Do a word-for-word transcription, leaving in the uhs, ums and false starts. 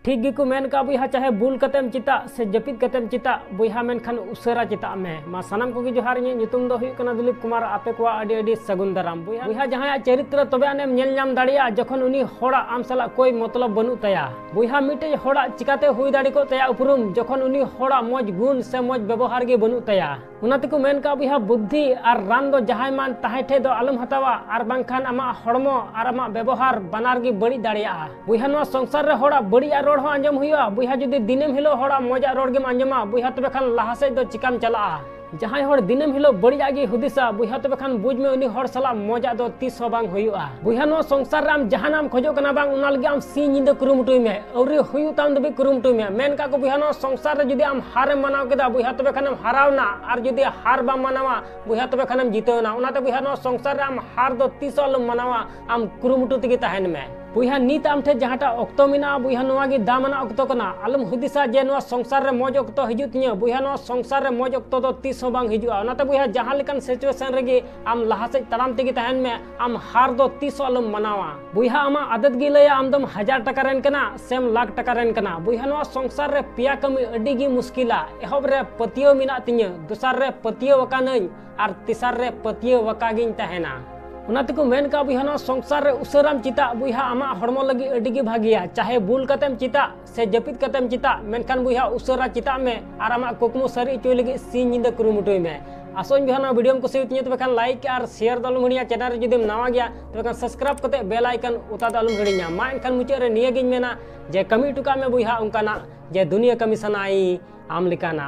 ᱴᱷᱤᱠ ᱜᱮᱠᱚ ᱢᱮᱱ ᱠᱟᱜ ᱵᱚᱭᱦᱟ, ᱪᱟᱦᱮ ᱵᱩᱞ ᱠᱟᱛᱮᱢ ᱪᱮᱛᱟᱜ ᱥᱮ ᱡᱟᱹᱯᱤᱫ ᱠᱟᱛᱮᱢ ᱪᱮᱛᱟᱜ ᱵᱚᱭᱦᱟ, ᱢᱮᱱᱠᱷᱟᱱ ᱩᱥᱟᱹᱨᱟ ᱪᱮᱛᱟᱜ ᱢᱮ᱾ ᱢᱟ ᱥᱟᱱᱟᱢ ᱠᱚᱜᱮ ᱡᱚᱦᱟᱨ, ᱤᱧᱟᱹᱜ ᱧᱩᱛᱩᱢ ᱫᱚ ᱦᱩᱭᱩᱜ ᱠᱟᱱᱟ ᱫᱤᱞᱤᱯ ᱠᱩᱢᱟᱨ᱾ ᱟᱯᱮ ᱠᱚᱣᱟᱜ ᱟᱹᱰᱤ ᱟᱹᱰᱤ ᱥᱟᱹᱜᱩᱱ ᱫᱟᱨᱟᱢ᱾ ᱵᱚᱭᱦᱟ, ᱵᱚᱭᱦᱟ ᱡᱟᱦᱟᱸᱭᱟᱜ ᱪᱚᱨᱤᱛᱨᱚ ᱛᱚᱵᱮ ᱟᱱᱮᱢ ᱧᱮᱞ ᱧᱟᱢ ᱫᱟᱲᱮᱭᱟᱜᱼᱟ ᱡᱚᱠᱷᱚᱱ ᱩᱱᱤ ᱦᱚᱲᱟᱜ ᱟᱢ ᱥᱟᱞᱟᱜ ᱠᱳᱭ ᱢᱚᱛᱞᱚᱵ ᱵᱟᱹᱱᱩᱜ ᱛᱟᱭᱟ᱾ ᱵᱚᱭᱦᱟ, ᱢᱤᱫᱴᱮᱡ ᱦᱚᱲᱟᱜ ᱪᱤᱠᱟᱛᱮ ᱦᱩᱭ ᱫᱟᱲᱮ ᱠᱚᱜ ᱛᱟᱭᱟ ᱩᱯᱨᱩᱢ ᱡᱚᱠᱷᱚᱱ ᱩᱱᱤ ᱦᱚᱲᱟᱜ ᱢᱚᱡᱽ ᱜᱩᱱ ᱥᱮ ᱢᱚᱡᱽ ᱵᱮᱵᱚᱦᱟᱨ ᱜᱮ ᱵᱟᱹᱱᱩᱜ ᱛᱟᱭᱟ? ᱚᱱᱟ ᱛᱮᱠᱚ ᱢᱮᱱ ᱠᱟᱜ ᱵᱚᱭᱦᱟ, ᱵᱩᱫᱽᱫᱷᱤ ᱟᱨ ᱨᱟᱱ ᱫᱚ ᱡᱟᱦᱟᱸᱭ ᱢᱟᱱ ᱛᱟᱦᱮᱸ ᱴᱷᱮᱡ ᱫᱚ ᱟᱞᱚᱢ ᱦᱟᱛᱟᱣᱟ, ᱟᱨ ᱵᱟᱝᱠᱷᱟᱱ ᱟᱢᱟᱜ ᱦᱚᱲᱢᱚ ᱟᱨ ᱟᱢᱟᱜ ᱵᱮᱵᱚᱦᱟᱨ ᱵᱟᱱᱟᱨ ᱜᱮ ᱵᱟᱹᱲᱤᱡ ᱫᱟᱲᱮᱭᱟᱜᱼᱟ᱾ ᱵᱚᱭᱦᱟ, ᱱᱚᱣᱟ ᱥᱚᱝᱥᱟᱨ ᱨᱮ ᱦᱚᱲᱟᱜ ᱵᱟᱹᱲᱤᱡᱟᱜ ᱨᱚᱲ ᱦᱚᱸ ᱟᱸᱡᱚᱢ ᱦᱩᱭᱩᱜᱼᱟ᱾ ᱵᱚᱭᱦᱟ, ᱡᱩᱫᱤ ᱫᱤᱱᱟᱹᱢ ᱦᱤᱞᱳᱜ ᱦᱚᱲᱟᱜ ᱢᱚᱡᱟᱜ ᱨᱚᱲ ᱜᱮᱢ ᱟᱸᱡᱚᱢᱟ, ᱵᱚᱭᱦᱟ, ᱛᱚᱵᱮ ᱠᱷᱟᱱ ᱞᱟᱦᱟ ᱥᱮᱫ ᱫᱚ ᱪᱤᱠᱟᱢ ᱪᱟᱞᱟᱜᱼᱟ? ᱡᱟᱦᱟᱸᱭ ᱦᱚᱲ ᱫᱤᱱᱟᱹᱢ ᱦᱤᱞᱳᱜ ᱵᱟᱹᱲᱤᱡᱟᱜ ᱜᱮ ᱦᱩᱫᱤᱥᱟ, ᱵᱚᱭᱦᱟ, ᱛᱚᱵᱮ ᱠᱷᱟᱱ ᱵᱩᱡᱽ ᱢᱮ ᱩᱱᱤ ᱦᱚᱲ ᱥᱟᱞᱟᱜ ᱢᱚᱡᱟᱜ ᱫᱚ ᱛᱤᱥ ᱦᱚᱸ ᱵᱟᱝ ᱦᱩᱭᱩᱜᱼᱟ᱾ ᱵᱚᱭᱦᱟ, ᱱᱚᱣᱟ ᱥᱚᱝᱥᱟᱨ ᱨᱮ ᱟᱢ ᱡᱟᱦᱟᱱᱟᱜ ᱮᱢ ᱠᱷᱚᱡᱚᱜ ᱠᱟᱱᱟ ᱵᱟᱝ, ᱚᱱᱟ ᱞᱟᱹᱜᱤᱫ ᱟᱢ ᱥᱤᱧ ᱧᱤᱫᱟᱹ ᱠᱩᱨᱩᱢᱩᱴᱩᱭ ᱢᱮ, ᱟᱹᱣᱨᱤ ᱦᱩᱭᱩᱜ ᱛᱟᱢ ᱫᱷᱟᱹᱵᱤᱡ ᱠᱩᱨᱩᱢᱩᱴᱩᱭ ᱢᱮ᱾ ᱢᱮᱱ ᱠᱟᱜ ᱠᱚ ᱵᱚᱭᱦᱟ, ᱱᱚᱣᱟ ᱥᱚᱝᱥᱟᱨ ᱨᱮ ᱡᱩᱫᱤ ᱟᱢ ᱦᱟᱨᱮᱢ ᱢᱟᱱᱟᱣ ᱠᱮᱫᱟ, ᱵᱚᱭᱦᱟ, ᱛᱚᱵᱮ ᱠᱷᱟᱱᱮᱢ ᱦᱟᱨᱟᱣᱱᱟ, ᱟᱨ ᱡᱩᱫᱤ ᱦᱟᱨ ᱵᱟᱢ ᱢᱟᱱᱟᱣᱟ, ᱵᱚᱭᱦᱟ, ᱛᱚᱵᱮ ᱠᱷᱟᱱᱮᱢ ᱡᱤᱛᱟᱹᱣᱱᱟ᱾ ᱚᱱᱟᱛᱮ ᱵᱚᱭᱦᱟ, ᱱᱚᱣᱟ ᱥᱚᱝᱥᱟᱨ ᱨᱮ ᱟᱢ ᱦᱟᱨ ᱫᱚ ᱛᱤᱥ ᱦᱚᱸ ᱟᱞᱚᱢ ᱢᱟᱱᱟᱣᱟ, ᱟᱢ ᱠᱩᱨᱩᱢᱩᱴᱩ ᱛᱮᱜᱮ ᱛᱟᱦᱮᱱ ᱢᱮ᱾ ᱵᱚᱭᱦᱟ, ᱱᱤᱛ ᱟᱢ ᱴᱷᱮᱱ ᱡᱟᱦᱟᱸᱴᱟᱜ ᱚᱠᱛᱚ ᱢᱮᱱᱟᱜᱼᱟ, ᱵᱚᱭᱦᱟ, ᱱᱚᱣᱟ ᱜᱮ ᱫᱟᱢᱟᱱᱟᱜ ᱚᱠᱛᱚ ᱠᱟᱱᱟ᱾ ᱟᱞᱚᱢ ᱦᱩᱫᱤᱥᱟ ᱡᱮ ᱱᱚᱣᱟ ᱥᱚᱝᱥᱟᱨ ᱨᱮ ᱢᱚᱡᱽ ᱚᱠᱛᱚ ᱦᱤᱡᱩᱜ ᱛᱤᱧᱟᱹ᱾ ᱵᱚᱭᱦᱟ, ᱱᱚᱣᱟ ᱥᱚᱝᱥᱟᱨ ᱨᱮ ᱢᱚᱡᱽ ᱚᱠᱛᱚ ᱫᱚ ᱛᱤᱥ ᱦᱚᱸ ᱵᱟᱝ ᱦᱤᱡᱩᱜᱼᱟ᱾ ᱚᱱᱟᱛᱮ ᱵᱚᱭᱦᱟ, ᱡᱟᱦᱟᱸ ᱞᱮᱠᱟᱱ situation ᱨᱮᱜᱮ ᱟᱢ ᱞᱟᱦᱟ ᱥᱮᱫ ᱛᱟᱲᱟᱢ ᱛᱮᱜᱮ ᱛᱟᱦᱮᱱ ᱢᱮ, ᱟᱢ ᱦᱟᱨ ᱫᱚ ᱛᱤᱥ ᱦᱚᱸ ᱟᱞᱚᱢ ᱢᱟᱱᱟᱣᱟ᱾ ᱵᱚᱭᱦᱟ, ᱟᱢᱟᱜ ᱟᱫᱚᱛ ᱜᱮ ᱞᱟᱹᱭᱟ ᱟᱢ ᱫᱚᱢ ᱦᱟᱡᱟᱨ ᱴᱟᱠᱟ ᱨᱮᱱ ᱠᱟᱱᱟ ᱥᱮᱢ ᱞᱟᱠᱷ ᱴᱟᱠᱟ ᱨᱮᱱ ᱠᱟᱱᱟ᱾ ᱵᱚᱭᱦᱟ, ᱱᱚᱣᱟ ᱥᱚᱝᱥᱟᱨ ᱨᱮ ᱯᱮᱭᱟ ᱠᱟᱹᱢᱤ ᱟᱹᱰᱤ ᱜᱮ ᱢᱩᱥᱠᱤᱞᱟ᱾ ᱮᱦᱚᱵ ᱨᱮ ᱯᱟᱹᱛᱭᱟᱹᱣ ᱢᱮᱱᱟᱜ ᱛᱤᱧᱟᱹ, ᱫᱚᱥᱟᱨ ᱨᱮ ᱯᱟᱹᱛᱭᱟᱹᱣ ᱟᱠᱟᱱᱟᱹᱧ, ᱟᱨ ᱛᱮᱥᱟᱨ ᱨᱮ ᱯᱟᱹᱛᱭᱟᱹᱣ ᱟᱠᱟ ᱜᱤᱧ ᱛᱟᱦᱮᱱᱟ᱾ ᱚᱱᱟ ᱛᱮᱠᱚ ᱢᱮᱱ ᱠᱟᱜ ᱵᱚᱭᱦᱟ, ᱱᱚᱣᱟ ᱥᱚᱝᱥᱟᱨ ᱨᱮ ᱩᱥᱟᱹᱨᱟᱢ ᱪᱮᱛᱟᱜ ᱵᱚᱭᱦᱟ, ᱟᱢᱟᱜ ᱦᱚᱲᱢᱚ ᱞᱟᱹᱜᱤᱫ ᱟᱹᱰᱤ ᱜᱮ ᱵᱷᱟᱜᱮᱭᱟ᱾ ᱪᱟᱦᱮ ᱵᱩᱞ ᱠᱟᱛᱮᱢ ᱪᱮᱛᱟᱜ ᱥᱮ ᱡᱟᱹᱯᱤᱫ ᱠᱟᱛᱮᱢ ᱪᱮᱛᱟᱜ, ᱢᱮᱱᱠᱷᱟᱱ ᱵᱚᱭᱦᱟ, ᱩᱥᱟᱹᱨᱟ ᱪᱮᱛᱟᱜ ᱢᱮ ᱟᱨ ᱟᱢᱟᱜ ᱠᱩᱠᱢᱩ ᱥᱟᱹᱨᱤ ᱦᱚᱪᱚᱭ ᱞᱟᱹᱜᱤᱫ ᱥᱤᱧ ᱧᱤᱫᱟᱹ ᱠᱩᱨᱩᱢᱩᱴᱩᱭ ᱢᱮ᱾ ᱟᱥᱚᱜ ᱟᱹᱧ ᱵᱚᱭᱦᱟ, ᱱᱚᱣᱟ video ᱠᱩᱥᱤ ᱛᱤᱧᱟᱹ, ᱛᱚᱵᱮ ᱠᱷᱟᱱ like ᱟᱨ share ᱫᱚ ᱟᱞᱚᱢ ᱦᱤᱲᱤᱧᱟ᱾ Channel ᱨᱮ ᱡᱩᱫᱤᱢ ᱱᱟᱣᱟ ᱜᱮᱭᱟ, ᱛᱚᱵᱮ ᱠᱷᱟᱱ subscribe ᱠᱟᱛᱮ bell icon ᱚᱛᱟ ᱫᱚ ᱟᱞᱚᱢ ᱦᱤᱲᱤᱧᱟ᱾ ᱢᱟ ᱮᱱᱠᱷᱟᱱ ᱢᱩᱪᱟᱹᱫ ᱨᱮ ᱱᱤᱭᱟᱹ ᱜᱤᱧ ᱢᱮᱱᱟ ᱡᱮ ᱠᱟᱹᱢᱤ ᱦᱚᱴᱚ ᱠᱟᱜ ᱢᱮ ᱵᱚᱭᱦᱟ ᱚᱱᱠᱟᱱᱟᱜ ᱡᱮ ᱫᱩᱱᱤᱭᱟᱹ ᱠᱟᱹᱢᱤ ᱥᱟᱱᱟᱭ ᱟᱢ ᱞᱮᱠᱟᱱᱟᱜ᱾